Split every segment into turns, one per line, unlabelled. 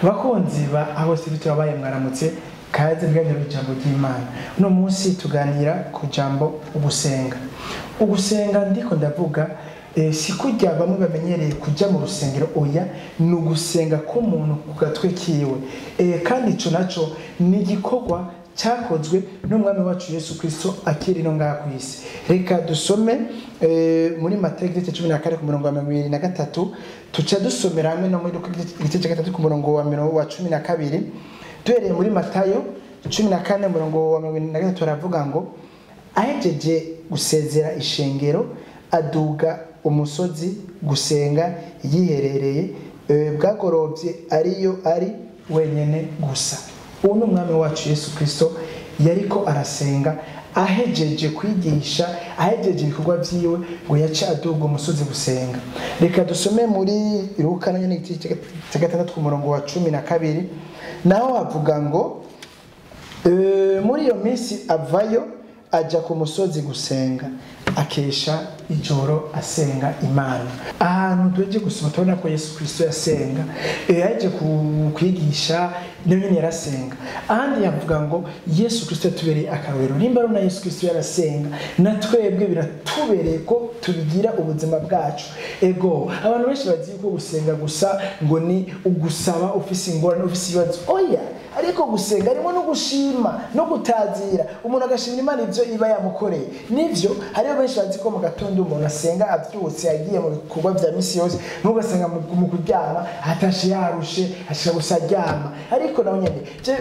Bakunzi ba aho TV, turabaye mwaramutse, kaze biganiro ijambo ry'Imana. Uno munsi tuganira ku jambo ugusenga. Ugusenga ndiko ndavuga si kurya bamwe bamenyereye kuja mu rusengero, oya, ni ugusenga k'umuntu ku gatwe kiwe. Kandi ico naco ni igikorwa cyakozwe n'umwami wacu Yesu Kristo akiri no ngaha ku isi. Reka dusome muri Matayo igice 14 ku murongo wa 23, tuca dusomera hamwe no muri Luka igice cya 3 ku murongo wa 12. Duhereye muri Matayo 14 murongo wa 23, aravuga ngo: "Ahejeje gusezera ishengero, aduga umusozi gusenga yiherereye. Bwagorovye ariyo ari wenyene gusa." Uwo ni umwami wacu Yesu Kristo yariko arasenga ahejeje kwigisha, ahejeje ibikorwa vyiwe, ngo yace aduga umusozi gusenga. Reka dusome muri Luka nayo igice cya 6 ku murongo wa 12, naho havuga ngo: "Muri iyo minsi avayo aja ku musozi gusenga, akesha ijoro asenga Imana." Ahantu tuje gusoma tubona ko Yesu Kristo yasenga, yaje kwigisha, nawe nyene yarasenga. Ahandi yavuga ngo Yesu Kristo yatubereye akarorero. Nimba ari na Yesu Kristo yarasenga, na twebwe biratubereye ko tubigira ubuzima bwacu. Ego, abantu benshi bazi ko gusenga gusa ngo ni ugusaba ufise ingorane, ufise ibibazo. Oya, ariko gusenga harimo no gushima no gutazira, umuntu agashimira Imana ivyo iba yamukoreye. Nivyo, hariho benshi bazi ko mu gatondo umuntu asenga avyutse agiye mu bikorwa vya misi yose, ntugasanga mu kuryama atashe yarushe, ashika gusa aryama. Ariko nawe nyene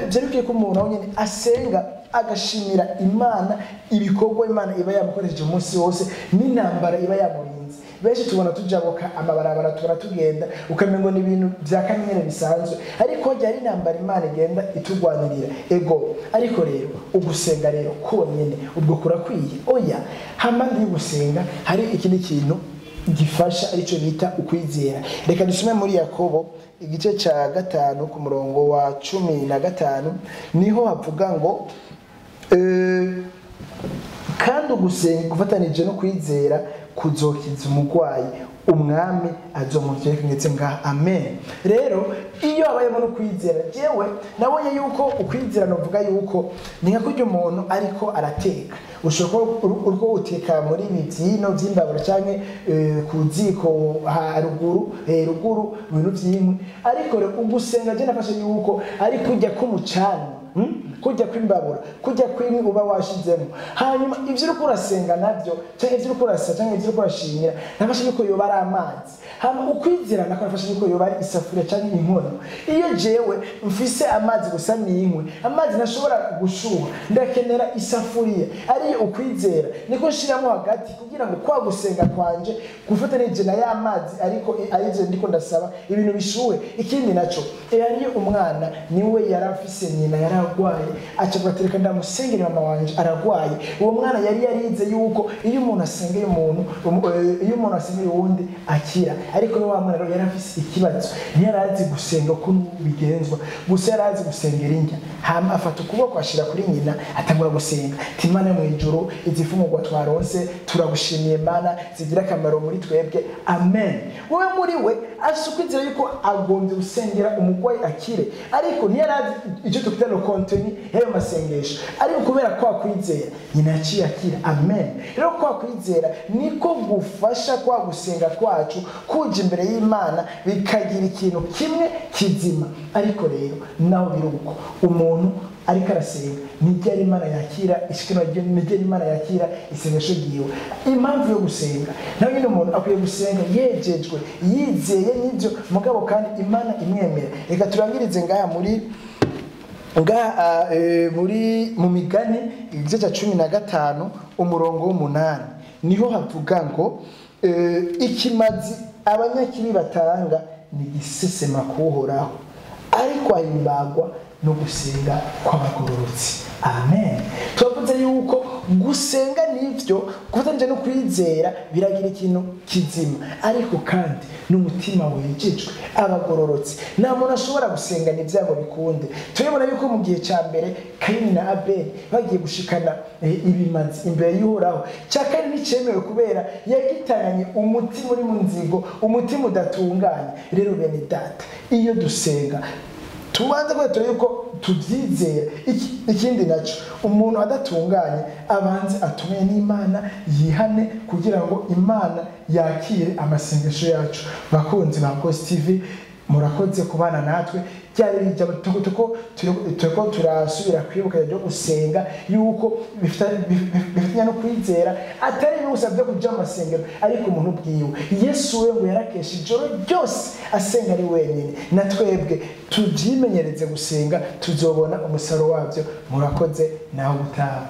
vyo bikwiye ko umuntu nawe nyene asenga agashimira Imana ibikorwa Imana iba yamukoresheje umunsi wose n'intambara iba yamurinze. Benshi tubona tujabuka amabarabara, tubona tugenda, ukamengo ni ibintu vya kanyene bisanzwe, ariko hajya hari intambara Imana igenda itugwanirira. Ego, ariko rero ugusenga rero konyene ubwo kurakwiye? Oya, hampande y'ugusenga hari ikindi kintu gifasha, aricyo bita ukwizera. Reka dusome muri Yakobo igice cya 5 ku murongo wa 15, niho havuga ngo: "Kandi ugusenga gufatanije no kwizera kuzokiza umurwayi, umwami azomuvyeka ndetse ngaha." Amen. Rero iyo habayemo no kwizera, jewe nabonye yuko ukwizera, novuga yuko ni nka kurya umuntu ariko arateka. Ushobora kuba uriko uteka muri ibi vyino vy'imbabura canke ku ziko haruguru, ruguru mu bintu vy'inkwi, ariko rero ugusenga je nafashe yuko ari kurya k'umucanwa, Kurya kw'imbabura, kurya kw'inkwi uba washizemo. Hanyuma ivyo uriko urasenga navyo, canke ivyo uriko urasa, canke ivyo uriko urashimira, nafashe yuko yoba ari amazi. Hama ukwizera nako nafashe yuko yoba ari isafuriya canke inkono. Iyo jewe mfise amazi gusa n'inkwi, amazi ntashobora gushuha, ndakenera isafuriya ariyo ukwizera, niko nshiramo hagati kugira ngo kwa gusenga kwanje gufatanije na ya mazi, ariko arivyo ndiko ndasaba, ibintu bishuhe. Ikindi naco, hariyo umwana niwe yarafise nyina yaragwaye, aca atereka ndamusengere, mama wanje aragwaye. Uwo mwana yari yarize yuko iyo umuntu asengeye umuntu, iyo umuntu asengeye uwundi akira. Ariko wa mwana rero yarafise ikibazo, ntiyarazi gusenga ukuntu bigenzwa, gusa yarazi gusengera indya. Hama afata ukuboko ashira kuri nyina, atangura gusenga ati: "Imana mu ijuru, izi mfungurwa twaronse turagushimiye Mana, zigira akamaro muri twebwe, amen." Wowe muri we afise ukwizera yuko agombye gusengera umurwayi akire, ariko ntiyarazi icyo twita le contenu y'ayo masengesho. Ariko kubera kwa kwizera, nyina yaciye akira. Amen. Rero kwa kwizera niko gufasha kwa gusenga kwacu kuja imbere y'Imana, bikagira ikintu kimwe kizima. Ariko rero naho biri uko, umuntu ariko arasenga, nijya Imana yakira ishikino, nijya Imana yakira isengesho ryiwe. Impamvu yo gusenga nawe nyine, umuntu akwiye gusenga yejejwe, yizeye n'ibyo, mugabo kandi Imana imwemera. Reka turangirize ngaha muri ngaha, muri mu Migani igice cya 15 umurongo w'8, niho havuga ngo: "Ikimazi abanyakibi batanga ni igisesema kuhoraho, ariko ahimbagwa no gusenga kw'abagororotsi." Amen. Twavuze yuko gusenga nivyo gufatanyije no kwizera biragira ikintu kizima, ariko kandi n'umutima wejejwe, abagororotsi. Nta muntu ashobora gusengana ibyago bikunde. Turabona yuko mu gihe cya mbere Kayini na Abeli bagiye gushikana ibimazi imbere y'Uhoraho, cya Kayini nticemewe kubera yagitanganye umutima uri mu nzigo, umutima udatunganye. Rero bene data, iyo dusenga Tubanze kwetura yuko tubyizera. Ikindi naco, umuntu adatunganye abanze atumwe n'Imana, yihane kugira ngo Imana yakire amasengesho yacu. Bakunzi ba Ghost TV, murakoze kubana natwe. Ryari ijambo tuko turiko turasubira kwibuka ryo gusenga, yuko bifitanye no kwizera, atari gusa byo kuja mu masengero, ariko umuntu ubwiwe. Yesu we ngo yarakesha ijoro ryose asenga ari wenyine. Na twebwe tubyimenyereze gusenga, tuzobona umusaruro wabyo. Murakoze, nawe utaha.